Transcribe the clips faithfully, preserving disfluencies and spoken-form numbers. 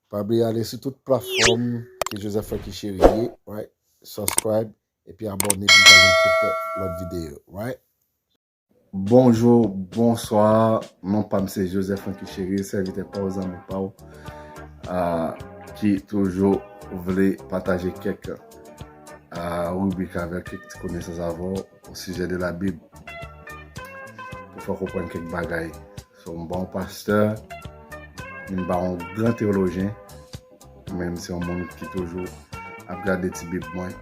Pa bliye ale sou tout platfòm ke Joseph Francky Chérie ye, right? Subscribe, epi abòne pou n ka jwenn tout lòt videyo, right? Bonjou, bonswa, non pa m se Joseph Francky Chérie, sèvitè pa w, zanmi pa w, ah, ki toujou vle pataje kèk, ah, ribrik avèk, kèk ti konesans avè w o sijè de la Bib. Pou fè w konprann kèk bagay. So, m pa yon pastè, ni m pa yon gran teyolojyen, men m se yon moun ki toujou ap gade ti Bib mwen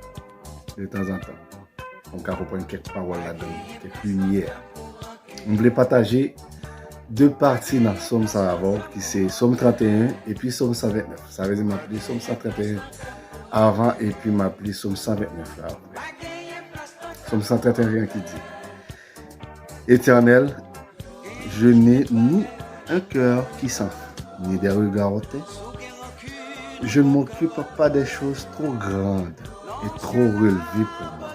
de tanzantan. Pou m ka konprann kèk pawòl ladan l, kèk limyè. M vle pataje de pati nan sòm sa avè w, ki se sòm tranteyen epi sòm san ventnèf. Sa vle di m ap li sòm san tranteyen avan epi m ap li sòm san ventnèf la apre. Sòm san tranteyen ki di, Éternel, je n'ai ni un cœur qui s'enfle, ni des regards hautains. Je ne m'occupe pas des choses trop grandes et trop relevées pour moi.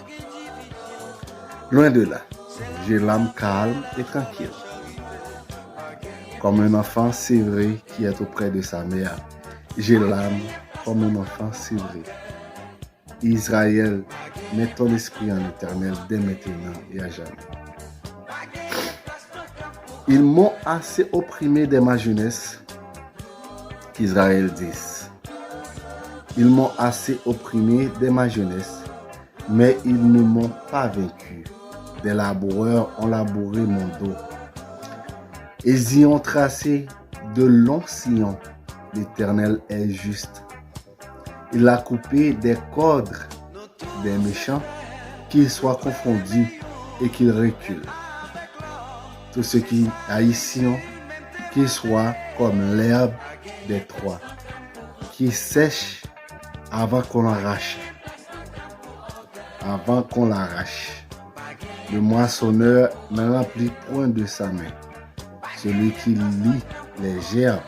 Loin de là, j'ai l'âme calme et tranquille. Comme un enfant sevré qui est auprès de sa mère, j'ai l'âme comme un enfant sevré. Israël, mets ton esprit en l'Éternel dès maintenant et à jamais. Ils m'ont assez opprimé dès ma jeunesse, qu'Israël dise. Ils m'ont assez opprimé dès ma jeunesse, mais ils ne m'ont pas vaincu. Des laboureurs ont labouré mon dos. Ils y ont tracé de longs sillons. L'Éternel est juste. Il a coupé des cordes des méchants, qu'ils soient confondus et qu'ils reculent. Tous ceux qui haïssent Sion, qu'ils soient comme l'herbe des trois, qui sèche avant qu'on l'arrache. Avant qu'on l'arrache. Le moissonneur n'en remplit point de sa main. Celui qui lit les gerbes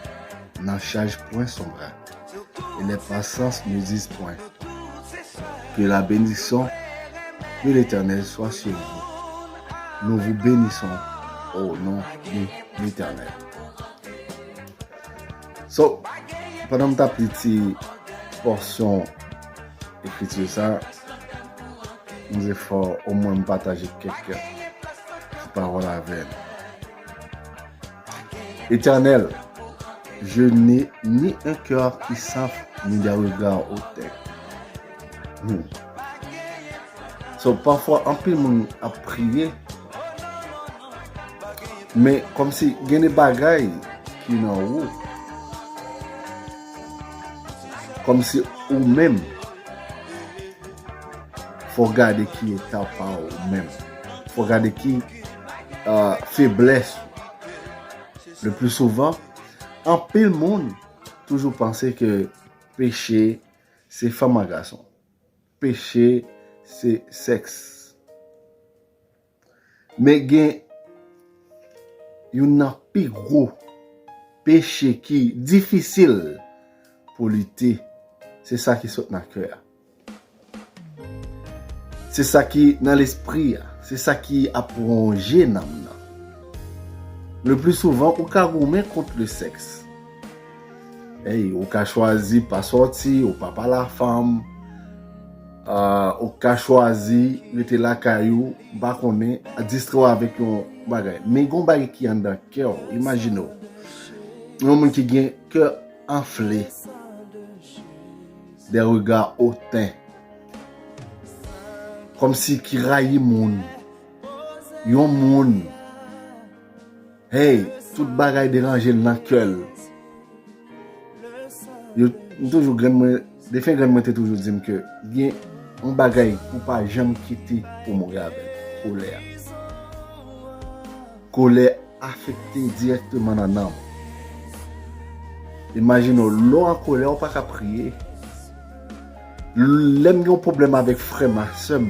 n'en charge point son bras, et les passants ne disent point. Que la bénédiction de l'Éternel soit sur vous. Nous vous bénissons au nom de l'Éternel. So, pandan m t ap li ti pòsyon ekriti sa, m vle fè omwen m pataje kèk ti pawòl avè nou. Éternel, je n'ai ni un cœur qui s'enfle, ni des regards hautains. Hmm. So, pafwa, anpil moun ap priye, men kòmsi gen de bagay ki nan ou, kòmsi ou menm, fò gade ki eta pa ou menm. Fò gade ki, euh, feblès ou. Le pli souvan, anpil moun toujou panse ke peche se fanm ak gason. Peche se sèks. Men gen youn nan pi gwo peche ki difisil pou lite, se sa ki sot nan kè a. Se sa ki nan lespri a, se sa ki ap wonje nanm nan. Le pli souvan, ou ka goumen kont le sèks. Ey, ou ka chwazi pa sòti, ou pa pale a fanm, ah, ou ka chwazi rete lakay ou, m pa konnen, distrè w avèk yon bagay. Men gon bagay ki anndan kè w, imajine w. Yon moun ki gen kè anfle, des regards hautains. Kòmsi ki rayi moun. Yon moun. Hey, tout bagay deranje l nan kè l. Yo, m toujou grann mwen, defen grann mwen te toujou di m ke gen yon bagay ou pa janm kite pou mouri avè l, kolè a. Kolè afekte dirèkteman nan nanm. Imajine w, lè w an kolè, ou pa ka priye. Lè m gen yon pwoblèm avèk frè m ak sè m,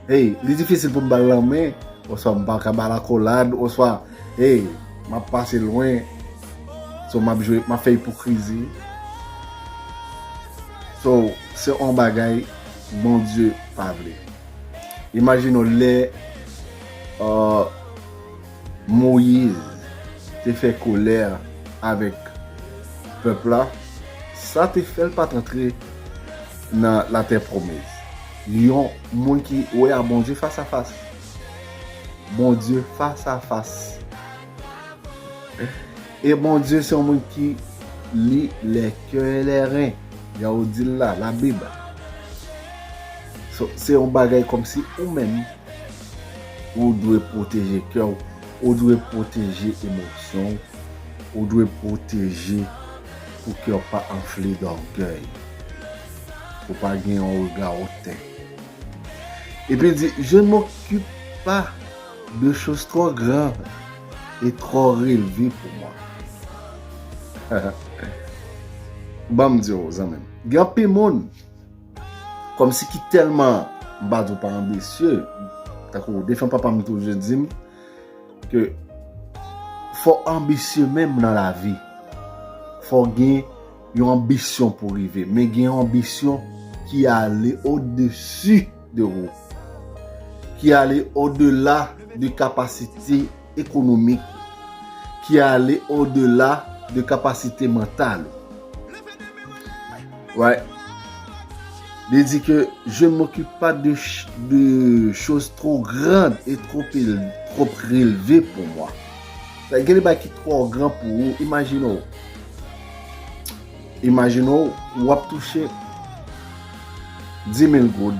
hey, li difisil pou m ba l lanmen, oswa m pa ka ba l akolad, oswa, hey, m ap pase lwen, so m ap jwe, m ap fè ipokrizi. So, se yon bagay Bondye pa vle. Imajine w lè, euh, Moyiz te fè kolè avèk pèp la, Sa te fè l pa t antre nan latè pwomèz. Li yon moun ki wè a Bondye fas a fas. Bondye fas a fas. E Bondye se yon moun ki li lè kè e lè ren. Jan ou di l la, Labib. So, se yon bagay kòmsi ou menm, ou dwe pwoteje kè w, ou dwe pwoteje emosyon w, ou dwe pwoteje pou kè w pa anfle dògèy, pou pa gen yon rega otè. Epi l di, je ne m'occupe pas de choses trop grandes et trop relevées pour moi. Ban m di w, zanmi m. Gen anpil moun, kòmsi ki tèlman, m pa di w pa anbisye, tankou defen papa m toujou di m, ke fò w anbisye menm nan lavi. Fò w gen yon anbisyon pou w rive, men gen yon anbisyon ki ale odesi de ou, ki ale odela de kapasite ekonomik, ki ale odela de kapasite mantal ou. Right? Li di ke je ne m'occupe pas de, ch- de choses trop grandes et trop, éle- trop relevées pour moi. Sa gen de bagay ki twò gran pou ou. Imajine w. Imajine w, w ap touche dis mil goud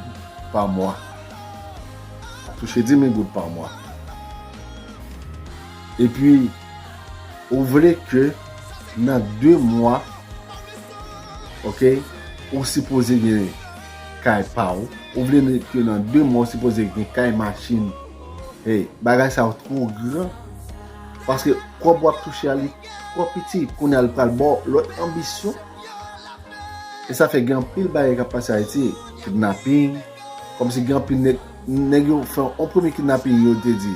pa mwa. W ap touche dis mil goud pa mwa. Epi, ou vle ke nan de mwa, ok, ou sipoze gen kay pa ou. Ou vle ke nan de mwa, ou sipoze gen kay, machin. Hey, bagay sa yo twò gran. Paske kòb w ap touche a, li twò piti. Kounye a, li pral ba w lòt anbisyon. E sa fè gen anpil bagay k ap pase Ayiti. Kidnaping. Kòmsi gen anpil nèg, nèg yo fè yon premye kidnaping, yo te di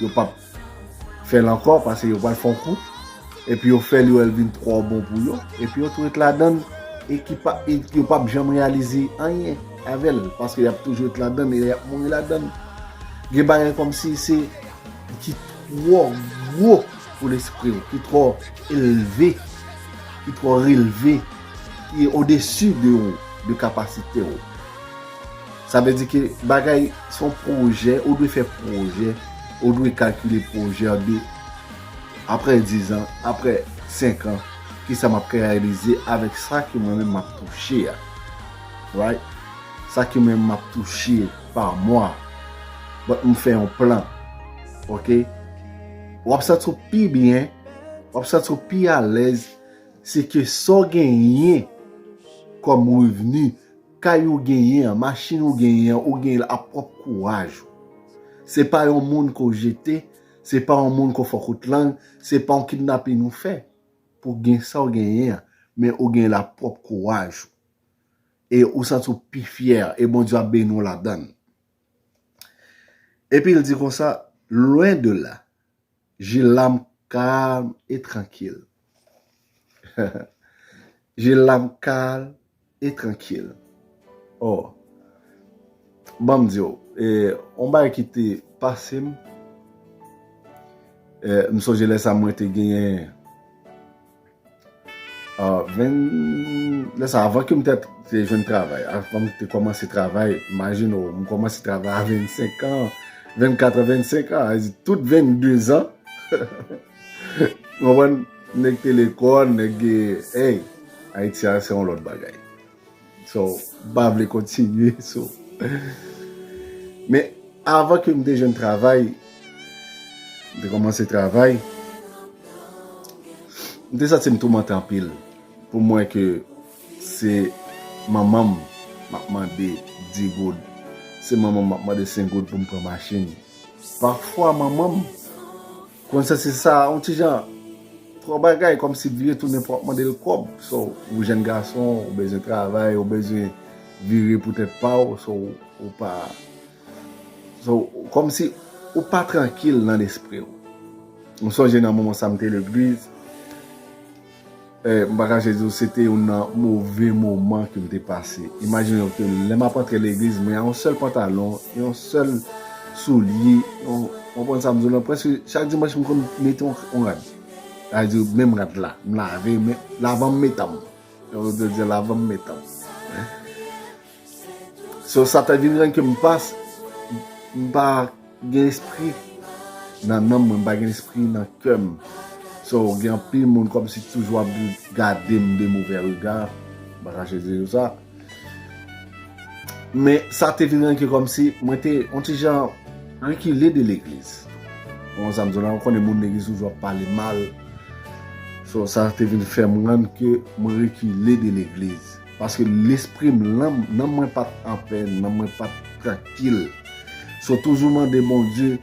yo p ap fè l ankò, paske yo pral fè yon kou. Epi yo fè l, yo wè l vin twò bon pou yo. Epi yo tou ret ladan l, e ki pa, e yo p ap janm reyalize anyen avè l, paske y ap toujou ret ladan l, e y ap mouri ladan l. Gen bagay kòmsi se ki twò gwo pou lespri w, ki twò elve, ki twò relve, ki odesi de ou, de kapasite ou. Sa vle di ke bagay se yon pwojè, ou dwe fè pwojè, ou dwe kalkile pwojè de apre diz an, apre senk an, kisa m ap reyalize avèk sa ke mwen menm m ap touche a. Right? Sa ke mwen menm m ap touche pa mwa. But m fè yon plan. Ok? W ap santi w pi byen, w ap santi w pi alèz, se ke sa w genyen kòm revni, kay ou genyen an, machin ou genyen an, ou genyen l a pwòp kouraj ou. Se pa yon moun ke w jete, se pa yon moun ke w fè kout lang, se pa yon kidnaping ou fè pou gen sa w genyen an, men ou genyen l a pwòp kouraj ou. E ou santi w pi fyè, e Bondye ap beni w ladan l. Epi l di konsa, loin de là, j'ai l'âme calme et tranquille. J'ai l'âme calme et tranquille. Oh. Ban m di w, e, yon bagay ki te pase m, e, m sonje lè sa mwen te genyen, a, ven, lè sa, avan ke m te, te jwenn travay, avan m te kòmanse travay, imajine w, m kòmanse travay a vennsenk an, vennkat an, vennsenk an, sa vle di tout vennde zan. Ou konprann? Nèg te lekòl, nèg gen, hey, Ayiti a se yon lòt bagay. So, m pa vle kontinye, so. Men, avan ke m te jwenn travay, m te kòmanse travay, m te santi m toumante anpil. Pou m wè ke se manman m m ap mande dis goud, se manman m m ap mande senk goud pou m pran machin. Pafwa manman m konn santi sa yon ti jan twò bagay, kòmsi vire tounen pou w ap mande l kòb. So, ou jèn gason, ou bezwen travay, ou bezwen vire pou tèt pa w, so, ou pa, so, kòmsi ou pa trankil nan lespri w. M sonje nan moman sa m te legliz, e, m pa kache di w, se te youn nan move moman ke m te pase. Imajine w ke lè m ap antre legliz, mwen a yon sèl pantalon, yon sèl soulye, yon, w konprann sa m di w lan, prèske chak dimanch m konn mete yon, yon rad. Sa vle di menm rad la, m lave, men l avan m mete m. Jan Bondye di la, ban m metan. So, sa te vin rann ke m pa, m pa gen lespri nan nanm mwen, m pa gen lespri nan kè m. So, gen anpil moun kòmsi toujou ap gade m de movè rega, m pa kache di yo sa. Men sa te vin rann ke kòmsi mwen te yon ti jan rekile de legliz. Ou konn sa m di w la, ou konnen moun legliz toujou ap pale mal. So, sa te vin fè m rann ke mwen rekile de legliz. Paske lespri m, nanm, nanm mwen pa t anpè, nanm mwen pa t trankil. So, toujou mande Bondye,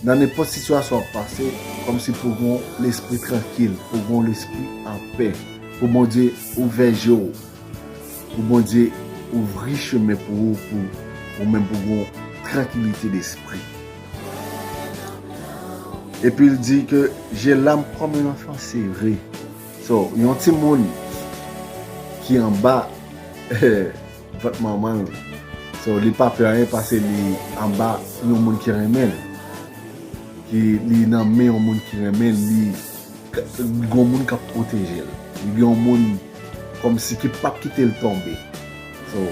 nan nenpòt sitiyasyon w ap pase, kòmsi pou w gen yon lespri trankil, pou w gen yon lespri anpè, pou Bondye ouvè je w, pou Bondye ouvri chemen pou ou, pou ou menm pou w gen yon trankilite lespri. Epi l di ke j'ai l'âme comme un enfant, c'est vrai. So, yon timoun ki anba vant manman l. So, li pa pè anyen paske li anba yon moun ki renmen l. Ki li nan men yon moun ki renmen l, li, li gen yon moun k ap pwoteje l. Li gen yon moun kòmsi ki p ap kite l tonbe. So,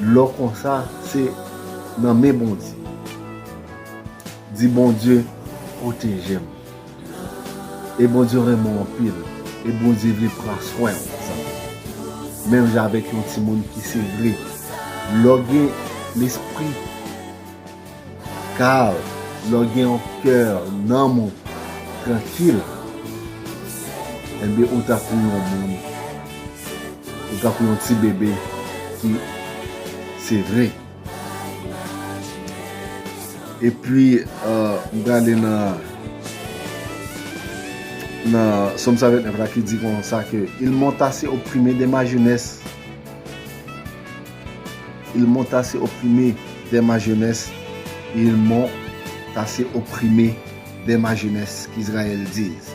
lè w konsa, se nan men Bondye. Di Bondye, pwoteje m. E Bondye renmen w anpil. E Bondye vle pran swen w, zanmi. Menm jan avèk yon timoun ki se vre. Lè w gen lespri kalm, lè w gen yon kè, nanm ou trankil, enben, ou tankou yon moun, ou tankou yon ti bebe ki se vre. Epi, euh, m prale nan, nan Sòm san vennèf la ki di konsa ke, ils m'ont assez opprimé dès ma jeunesse. Ils m'ont assez opprimé dès ma jeunesse. Ils m'ont assez opprimé dès ma jeunesse, qu'Israël dise.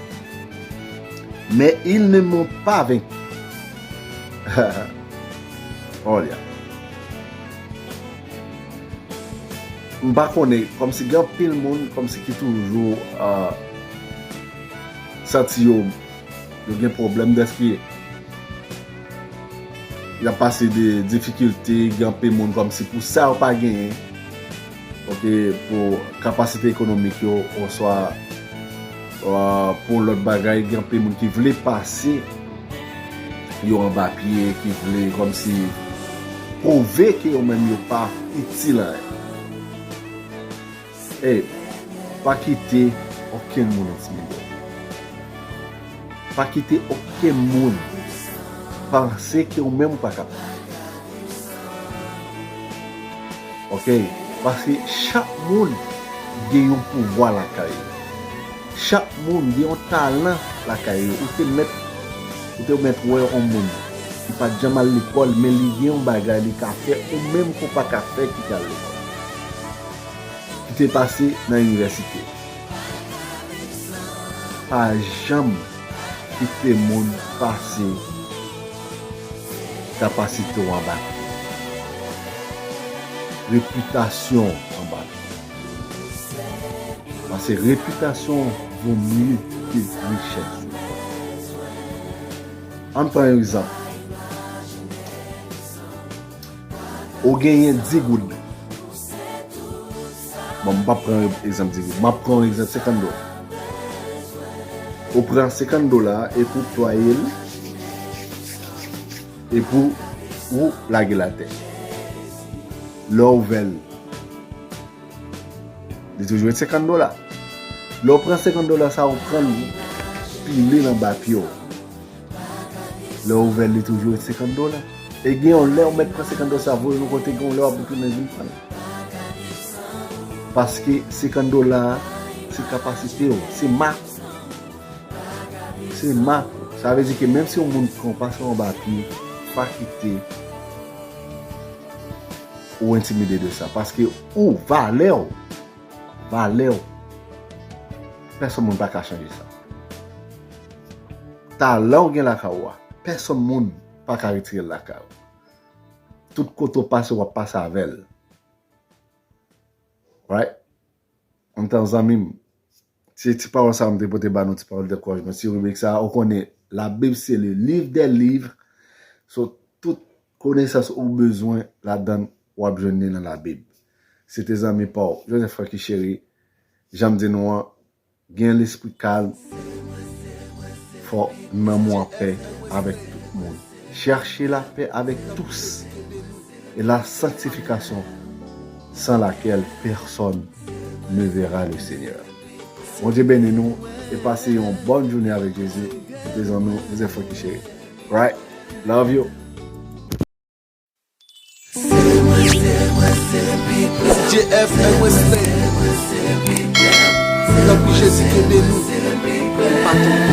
Mais ils ne m'ont pas vaincu. Olya. M pa konnen, kòmsi gen anpil moun, kòmsi ki toujou, euh, santi yo, yo gen pwoblèm dèske y ap pase de difikilte, gen anpil moun kòmsi pou sa yo pa genyen, ok, pou kapasite ekonomik yo, oswa, euh, pou lòt bagay, gen anpil moun ki vle pase yo anba pye, ki vle kòmsi pwouve ke yo menm yo pa itil anyen. Ey, pa kite okenn moun entimide w. Pa kite okenn moun panse ke ou menm ou pa kapab. Ok? Paske chak moun gen yon pouvwa lakay li. Chak moun gen yon talan lakay li. Ou te mèt, ou te mèt wè yon moun ki pa t janm al lekòl, men li gen yon bagay li ka fè, ou menm ke w pa ka fè ki te al lekòl, ki te pase nan inivèsite. Pa janm kite moun pase kapasite w anba pye. Repitasyon w anba pye. Paske repitasyon vo mye ke richès ou. Ann pran yon egzanp. Ou genyen dis goud. Bon, m p ap pran egzanp dis goud. M ap pran yon egzanp senkant dola. Ou pran senkant dola epi w plwaye l, epi w lage l atè. Lè w ouvè l, li toujou ret senkant dola. Lè w pran senkant dola sa, ou pran l, pile l anba pye w. Lè w ouvè l, li toujou ret senkant dola. E gen yon lè, ou mèt pran senkant dola sa, voye l yon kote, gen yon lè, w ap retounen vin pran l. Paske senkant dola a, se kapasite w, se mak ou. Se mak ou. Sa vle di ke menm si yon moun pran w pase w anba pye, pa kite ou entimide de sa. Paske ou, valè w, valè w, pèsonn moun pa ka chanje sa. Talan w gen lakay ou a, pèsonn moun pa ka retire l lakay ou. Tout kote w pase, w ap pase avè l. Right? Antan zanmi m, se ti pawòl sa a m te pote ba nou, ti pawòl de ankourajman. Ti ribrik sa a, ou konnen, Labib se le livre des livres. So, tout konesans ou bezwen ladan, w ap jwenn li nan Labib. Se te zanmi pa w, Joseph Francky Chéry. Jan m di nou an, gen lespri kalm. Fò nanm ou an pè avèk tout moun. Cherchez la paix avec tous et la sanctification sans laquelle personne ne verra le Seigneur. Bondye beni nou e pase yon bòn jounen avèk Jezi. Se te zanmi w, Joseph Francky Chéry. Right? Love you. D J F L Wesley. Tanpri Jezi kenbe nou. Pa tonbe.